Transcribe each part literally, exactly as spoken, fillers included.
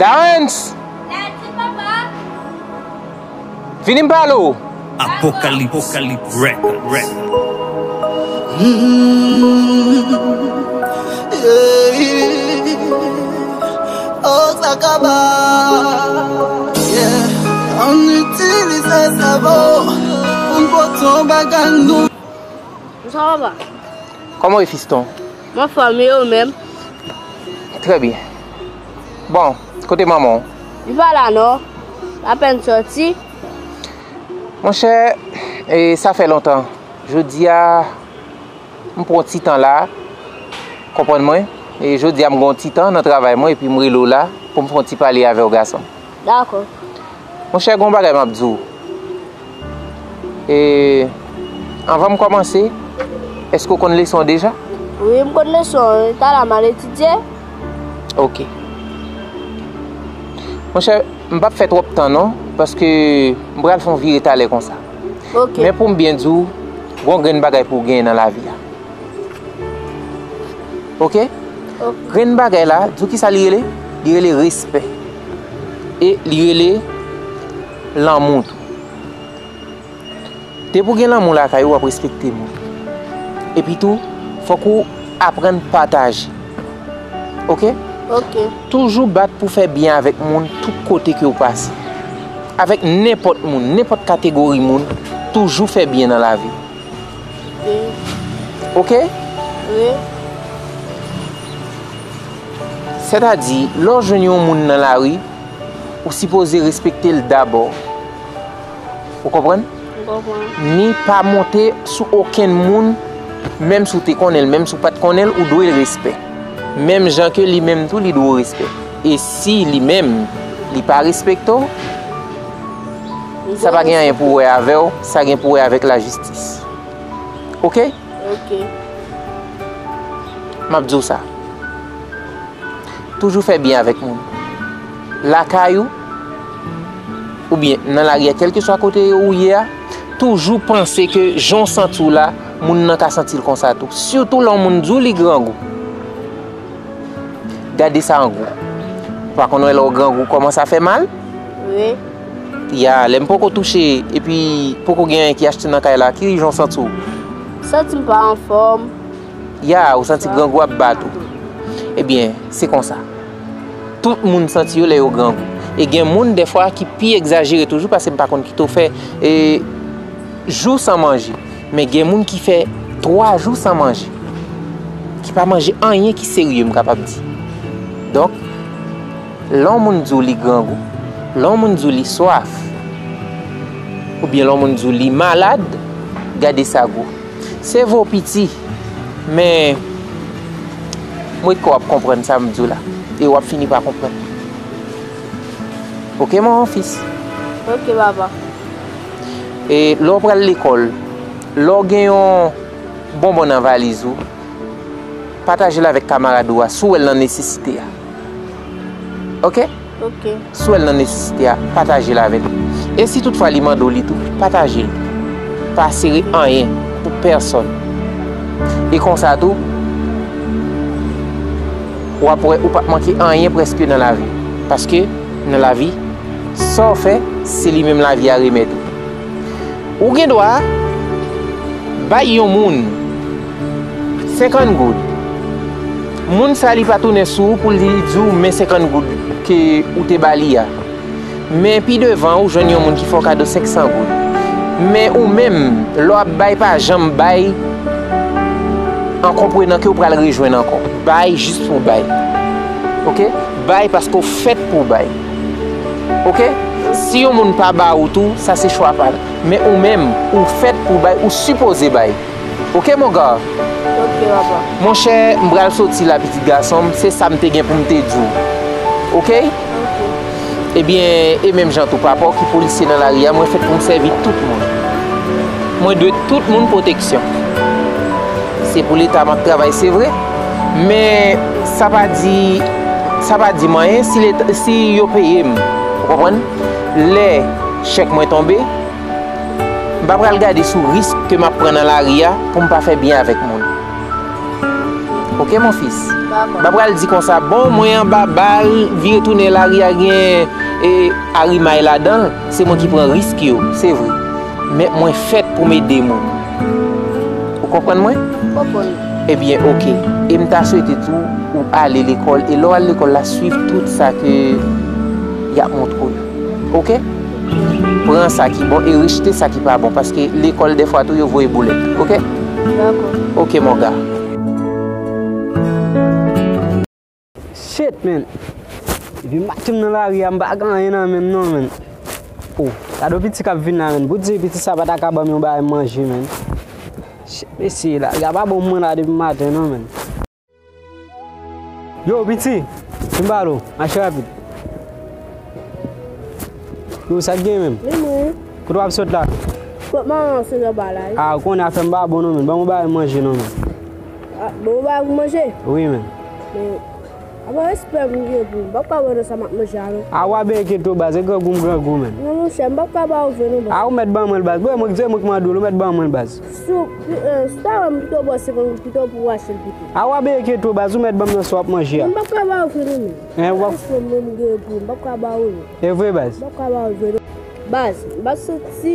Darens! Vini m pale w. Apocalypse Records. Oh, sa kaba. Yeah. Ann itilize sèvo pou n pote yon bagay nou. Bonsoir papa. Kòman w ye fiston? Mwen anfòm e ou menm? Trè byen. Bon, kote manman w? Li pa la non. Apèn sòti. Monchè, e, sa fè lontan. Jodi a, m pran ti tan la, konprann mwen. E jodi a, m gen yon ti tan nan travay mwen, epi m rele w la pou m fè yon ti pale avè w, gason m. Dakò. Monchè, gen yon bagay m ap di w. E, anvan m kòmanse, èske w konn leson an deja? Wi, m konn leson an. Talè m al etidye. Ok. Monchè, m p ap fè twòp tan non, paske m pral fè yon vire talè konsa. Ok. Men pou m byen di w, gen yon grenn bagay pou w genyen nan lavi a. Ok? Ok. Grenn bagay la, di w kisa li rele? Li rele respè. E li rele lanmou tou. Depi w gen lanmou lakay ou, w ap respekte moun. Epi tou, fòk ou aprann pataje. Ok? Ok. Toujou bat pou fè byen avèk moun tout kote ke w pase. Avèk nenpòt moun, nenpòt kategori moun, toujou fè byen nan lavi. Wi. Ok? Wi. Sètadi, lè w jwenn yon moun nan lari, ou sipoze respekte l dabò. Ou konprann? M konprann. Ni pa monte sou okenn moun, menm si w te konnen l, menm si w pa t konnen l, ou dwe l respè. Menm jan ke li menm tou, li dwe w respè. E si li menm, li pa respekte w, sa pa gen anyen pou wè avè w, sa gen pou wè avèk lajistis. Ok? Ok. M ap di w sa. Toujou fè byen avèk moun. Lakay ou, oubyen nan lari a, kèlkeswa kote ou ye a, toujou panse ke jan w santi w la, moun nan ka santi l konsa tou. Sitou lè yon moun di w li grangou. Gade sa an gwo. Ou pa konn wè lè w grangou kòman sa fè mal? Wi. Ya, lè m poko touche, epi poko gen anyen ki achte nan kay la, ki jan w santi w? Santi m pa anfòm. Ya, ou santi grangou ap bat ou. Ebyen, se konsa. Tout moun santi yo lè yo grangou. E gen moun dèfwa ki pi egzajere toujou, paske m pa konn kite w fè e, jou san manje. Men gen moun ki fè twa jou san manje. Ki pa manje anyen ki serye, m kapab di. Donk, lè yon moun di w li grangou, lè yon moun di w li swaf, oubyen lè yon moun di w li malad, gade sa gwo. Se vre w piti, men m ret kwè w ap konprann sa m di w la. E w ap fini pa konprann. Ok, mon fils? Ok, papa. E lè w pral lekòl, lè w gen yon bonbon nan valiz ou, pataje l avèk kamarad ou a, si w wè l nan nesesite a. Ok? Ok. Si w wè l nan nesesite a, pataje l avè l. E si toutfwa li mande w li tou, pataje l. Pa sere anyen pou pèsonn. E konsa tou, w ap wè ou p ap manke anyen prèske nan lavi. Paske nan lavi, sa w fè, se li menm lavi a remèt ou. Ou gen dwa bay yon moun senkant goud. Moun sa li pa tounen sou ou pou li di w men senkant goud ke ou te ba li a. Men pi devan ou jwenn yon moun ki fè w kado senk san goud. Men ou menm, lè w ap bay pa janm bay an konprenan ke w pral rejwenn ankò. Bay jis pou bay. Ok? Bay paske w fèt pou bay. Ok? Si yon moun pa ba ou tou, sa se chwa pa l. Men ou menm, ou fèt pou bay, ou sipoze bay. Ok, mon gars? Ok, papa. Monchè, m pral soti la, pitit gason m, se sa m te gen pou m te di w. Ok? Ok. Ebyen, e menm jan tou, papa w ki polisye nan lari a, mwen fèt pou m sèvi tout moun. Mwen dwe tout moun pwoteksyon. Se pou Leta m ap travay, se vre, men sa pa di, sa pa di m anyen si Leta, si yo peye m. Ou konprann? Lè chèk mwen tonbe, m pa pral gade sou risk ke m ap pran nan lari a pou m pa fè byen avèk moun. Ok, mon fils. Dakò. M pa pral di konsa, bon, mwen anba bal, vire tounen lari a gen, e, arimay ladan l, se mwen ki pran risk yo, se vre. Men mwen fèt pou m ede moun. Ou konprann mwen? Konprann. Ebyen, ok. E m ta swete tou ou ale lekòl, e lè w al lekòl la, swiv tout sa ke y ap montre w yo. Ok? Pran sa ki bon e rejte sa ki pa bon, paske lekòl dèfwa tou yo voye boulèt. Ok? Dakò. Ok, mon gars. Shit, man. Depi maten m nan lari a, m pa gen anyen nan men m non, man. Oh, gade yon piti k ap vin la, man. Poutdi piti sa pa ta ka ban m yon bagay manje, man. Shit, mesye, lari a pa bon pou mwen la depi maten non, man. Yo, piti, vin pale w, mache rapid. Yo, sa k gen menm? Vin mwen. Kote w ap sot la? Kot manman w sot anba la, wi. Ah, ou konnen afè m pa bon non, man. Ban m yon bagay manje non, man. Ah, bon, bagay pou manje? Wi, man. Men, apa respè m gen pou ou? M p ap ka ba w nan sa m ap manje a, non. A, w a byen enkyete w, baz. E grangou m grangou, man. Non, monchè, m p ap ka ba ou vre, non, baz. A, ou mèt ban mwen l, baz. Bon, e mwen, e mwen k mande w, ou mèt ban mwen l, baz. Si w, eh, si w ta wè m pito ba w senkant goud pito pou w achte l pito. A, w a byen enkyete w, baz. Ou mèt ban m nan sa w ap manje a. M p ap ka ba ou vre, non, men. Hein, w ap... Respè m, m gen pou ou, m p ap ka ba ou, non. E vre, baz. M p ap ka ba ou vre, non. Baz, m p ap soti,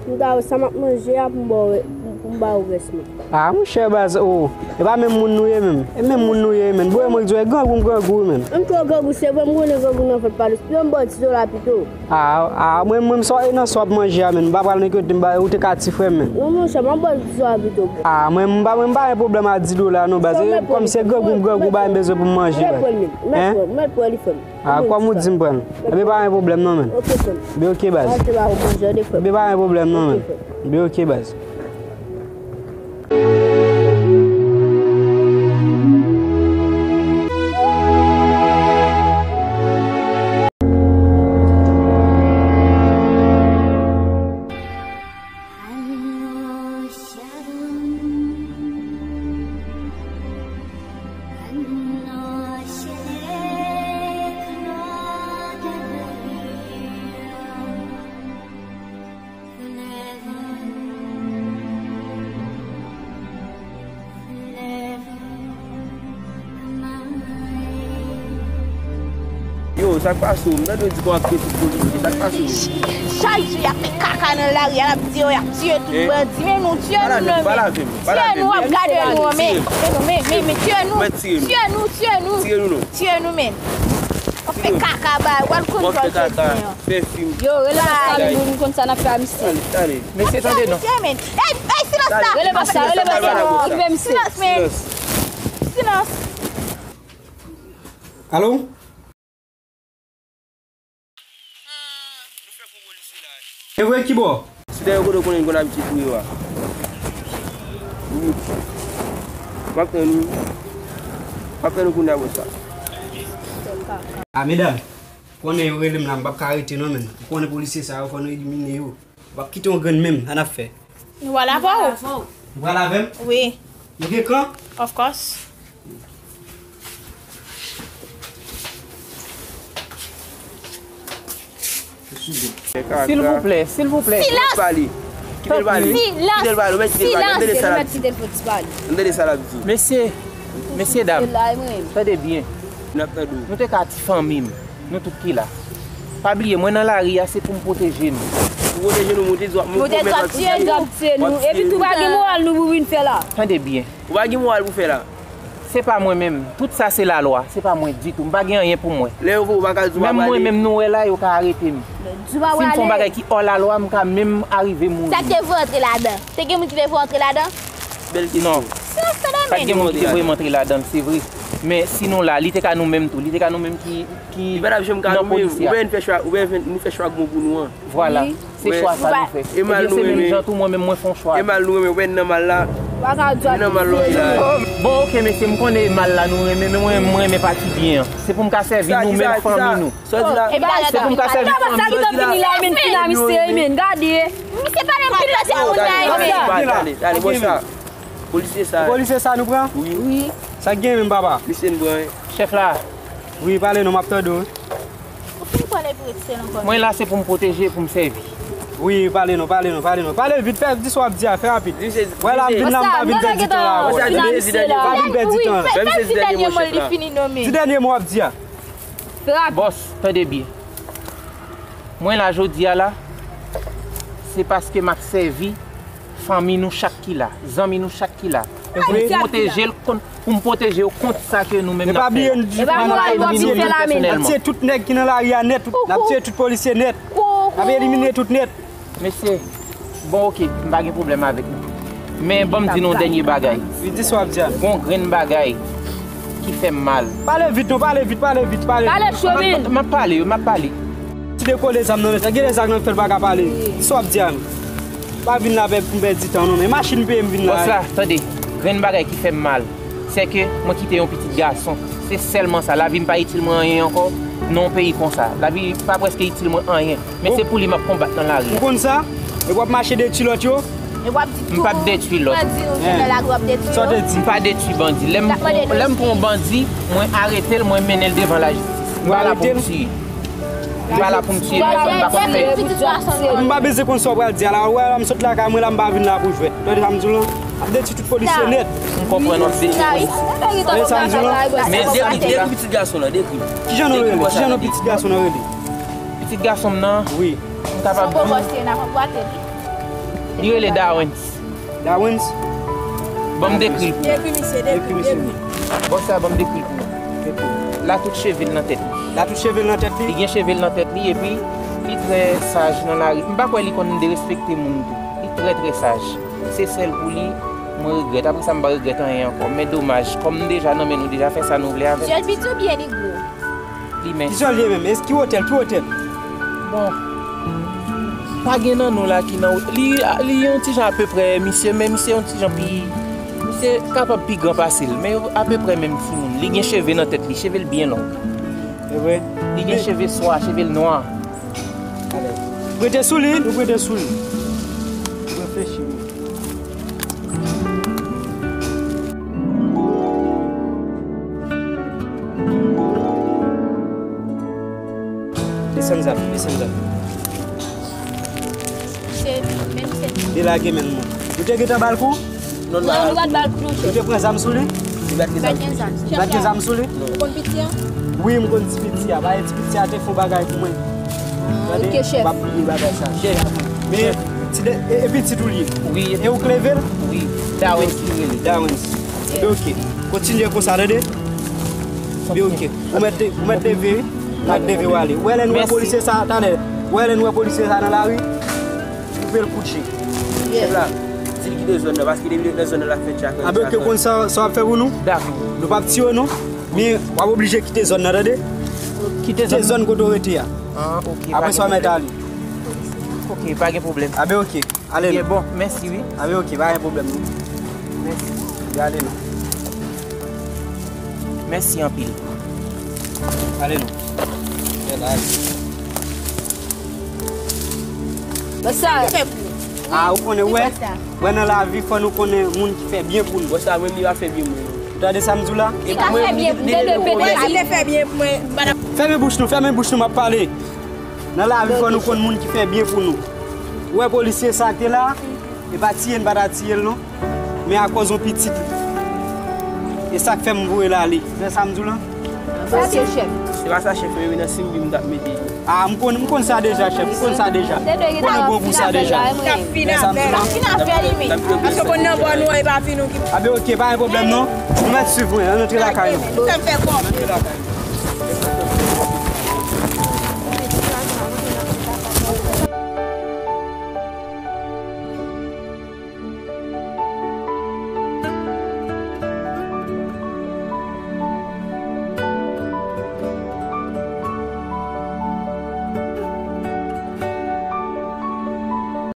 m ta wè sa m ap manje a pou m ba w, pou m ba ou rès mwen. Ah, monchè, baz, oh, e pa menm moun nou ye menm. E menm moun nou ye, menm. Bon, e mwen k di w, e grangou m grangou, menm. Menm ke w grangou, se vre, m konnen grangou nan vant pa dous. Yo, m ba w ti dola pito. Ah, ah, mwen, mwen, m sòti nan sa w ap manje a, menm. M pa pral nan kote m ba, ou te ka ti frè m, menm. Non, monchè, m ap ba w ti dola pito, bro. Ah, mwen, m pa, mwen, m pa gen pwoblèm a di dola, non, baz. Kòm se grangou m grangou, ba m bezwen pou m manje, baz. Mèt pran, mèt pran, mèt pran, mèt pran, li fè m. Ah, kòm ou di m pran l. Ebyen pa gen pwoblèm non, man. Ok, frè m. Ebyen ok, baz. Achte ba ou manje, de frè m. Ebyen pa gen pwoblèm non, man. Ok, frè m. Ebyen ok, baz. Yo, sa k pase w? M tande w di kò w ap pete tout kote, sa k pase w? Chak jou y ap fè kaka nan lari a, y ap di yo y ap tiye tout bandi. Men nou tiye nou non, men. Tiye nou, w ap gade nou, men. Men nou, men, men, men, tiye nou. Tiye nou, tiye nou. Tiye nou non. Tiye nou, men. W ap fè kaka, bay. W al konn sa w fè, tiye nou. Fè fim. Yo, rele bòs la, nou konn sa n ap fè a misye. Mesye, tande non. Ey, ey, silans la. Rele bòs la, rele bòs la. Okipe misye. Silans, men. Silans. Alo? E vre, ki bò? Se dèyè kote w konnen n konn abitye touye yo a. Wi. M ap tann ou. M ap tann ou kounye a, bòs la. A, medam, konnen yo rele m la, m p ap ka rete non, menm. Ou konnen polisye sa yo, fò nou elimine yo. W ap kite yon grenn menm, sa n ap fè? Nou pral avè w. Ou pral avè m? Wi. Nou gen kan? Of course. Silvouplè, silvouplè. Silans! Silans! Silans! Mesye, mesye dam, tande byen. Nou te ka ti fanmi m. Nou tout ki la. Pa bliye, mwen nan lari a, se pou m pwoteje nou. Pou pwoteje nou, moute zwa, moute zwa, tiye nou. Epi tou pa gen moral nou pou vin fè la. Tande byen. Ou pa gen moral pou fè la. Se pa mwen menm. Tout sa se lalwa. Se pa mwen ditou. M pa gen anyen pou mwen. Lè yo voye w, ou pa ka di w pa prale. Menm mwen menm nou wè la, yo ka arete m. Si m fè yon bagay ki hors la loi, m ka menm arive mouri. Sa k te voye w antre ladan? Te gen moun ki te voye w antre ladan? Bèl kesyon. Non. Pa t gen moun ki te voye m antre ladan l, se vre. Men si nou la, li te ka nou menm tou. Li te ka nou menm ki, ki nan polisye a. Oubyen n fè chwa, oubyen nou fè chwa k bon pou nou an. Vwala. Se chwa sa nou fè. Ebyen se menm jan tou mwen menm mwen fè yon chwa. E mal nou renmen, wè n nan mal la. N nan mal lòt la. Bon, ok, mesye, m konnen e mal la nou renmen, men mwen, mwen renmen pati byen an. Se pou m ka sèvi nou menm fanmi nou. Sa w di la? Se pou m ka sèvi fanmi nou. Sa ki t ap vini la, men fini a misye, men gade. Misye pale anpil lè se moun la, men. Tande, tande, tande, bòs la. Polisye sa. Polisye sa nou pran? Wi. Sa k gen menm, papa? Misye n pran, wi. Chèf la. Wi, pale non, m ap tande w. Ou fin pran epi retire nan kò m. Mwen la se pou m pwoteje, pou m sèvi. Wi, pale non, pale non, pale non. Pale vit, fè, di sa w ap di a, fè rapid. Wè la, m vin la, m pa vin pèdi tan la avè w, tande? M pa vin pèdi tan. Fè misye di dènye mo, chèf la. Di dènye mo w ap di a. Bòs, tande byen. Mwen la jodi a la, se paske m ap sèvi fanmi nou chak ki la, zanmi nou chak ki la. Pou m pwoteje l kont, pou m pwoteje yo kont sa ke nou menm n ap fè la. E pa bliye, n ap tiye tout nèg ki nan lari a nèt, n ap tiye tout polisye nèt, n ap elimine tout nèt. Mesye, bon, oke, m pa gen pwoblèm avèk nou. Men ban m di nou yon dènye bagay. Wi, di sa w ap di a. Gon grenn bagay ki fè m mal. Pale vit non, pale vit, pale vit, pale vit. Pale cho, men. M ap pale, m ap pale. Ti dekole zam nan men sa, gen lè zam nan fè l pa ka pale. Di sa w ap di a non. Pa vin la pou m pèdi tan non, men machin peye m vin la. Bòs la, tande, grenn bagay ki fè m mal, se ke mwen kite yon pitit gason. Se sèlman sa. Lavi m pa itil mwen anyen ankò nan yon peyi konsa. Lavi pa prèske itil mwen anyen. Men se pou li m ap konbat nan lari a. Ou konn sa? E w ap mache detwi lòt yo? M p ap detwi lòt. Sa w te di? M pa detwi bandi. Lè m, lè m pran yon bandi, mwen arete l, mwen mennen l devan lajistis. M pa la pou m tiye. M pa la pou m tiye pèsòn, m pa konn fè. M pa bezwen konn sa w pral di a la. Ou wè la, m sot lakay mwen la, m pa vin la pou jwèt. Tande sa m di w lan? M ap detwi tout polisye nèt. M konprann w ap detwi polisye. Tande sa m di w lan? Men dekri, dekri pitit gason nan, dekri. Kijan nou rele? Kijan nou pitit gason nan rele? Pitit gason m nan? Wi. M kapab di w. Li rele Dawens. Dawens? Ban m dekri l pou ou. Dekri misye, dekri, dekri. Bòs la, ban m dekri l pou ou. Dekri. L a tout cheve l nan tèt li. L a tout cheve l nan tèt li? Li gen cheve l nan tèt li, epi li trè saj nan lari. M pa kwè li konn derespekte moun tou. Li trè, trè saj. Se sèl pou li, mwen regrèt. Apre sa, m pa regrèt anyen ankò. Men domaj, kòm m deja nan men nou, deja fè sa nou vle avè l. Sèl piti oubyen li gwo? Li mens. Kijan l ye menm? Èske ki wotè l? Ki wotè l? Bon. Pa gen nan nou la ki nan wotè. Li, li yon ti jan apeprè, misye, men misye yon ti jan pi, misye kapab pi gran pase l, men apeprè menm timoun. Li gen cheve nan tèt li, cheve l byen long. E vre? Li gen cheve swa, cheve l nwa. Alèz. Prete sou li, nou prete sou li. Reflechi, wi. Desann zam, desann zam. Se menm se. Delage men mwen. Ou te gentan ba l kou? Non, non, nou pa t ba l kou non, chèf. Ou te pran zam sou li? Li pa t gen zam sou li. Li pa t gen zam sou li? Ou konn piti an? Wi, m konn ti piti a. Paske ti piti a te fè yon bagay pou mwen. Ah, ok, chèf. M ap bliye bagay sa. Chèf. Men, ti de, e, e pitit ou li ye? Wi. E ou k leve l? Wi. Dawens li rele. Dawens. Ebyen, ok. Kontinye konsa, tande? Ebyen, ok. Ou mèt de, ou mèt leve, wi. Ou mèt leve, w ale. Ou wè lè n wè polisye sa, talè. Ou wè lè n wè polisye sa nan lari? Koupe l kout je. Chèf la, di l kite zòn nan, paske depi l ret nan zòn nan, l ap fè tchak. Abe, ke konn sa, sa w ap fè pou nou? Dakò. Nou p ap tiye w non. Men, w ap oblije kite zòn nan, tande? Kite zòn kote w rete a. Ah, ok. Apre sa, w mèt ale. Ok, pa gen pwoblèm. Abe, ok. Ale non. Bon, mèsi, wi. Abe, ok, pa gen pwoblèm non. Mèsi. Ale non. Mèsi anpil. Ale non. Bèl, ale. Bòs sa. Ah, ou konnen, wè, wè nan lavi, fò nou konnen moun ki fè byen pou nou. Bòs sa, mwen, li pa fè byen pou mwen. Ou tande sa m di w la? Li ka fè byen pou mwen, li te dwe pete. Mwen, si l te fè byen pou mwen, m pa t ap. Fèmen bouch nou, fèmen bouch nou, m ap pale. Nan lavi, fò nou konn moun ki fè byen pou nou. Ou wè polisye sa ki te la, e pa tiye n pa ta tiye l non. Men akòz yon pitit, e sa k fè m voye l ale. Ou wè sa m di w lan? Sa se chèf. Se pa sa chèf, men nan Simbi m t ap mete. Ah, m konn, m konn sa deja, chèf. M konn sa deja. M konnen bon gou sa deja. Ou wè sa m di w lan? Fin afè li, men. Paske konn nan bò nou an, e pa fi nou ki. Abe, ok, pa gen pwoblèm non. Nou mèt swiv mwen, ann antre lakay nou. Sa m fè kòb. Antre lakay nou.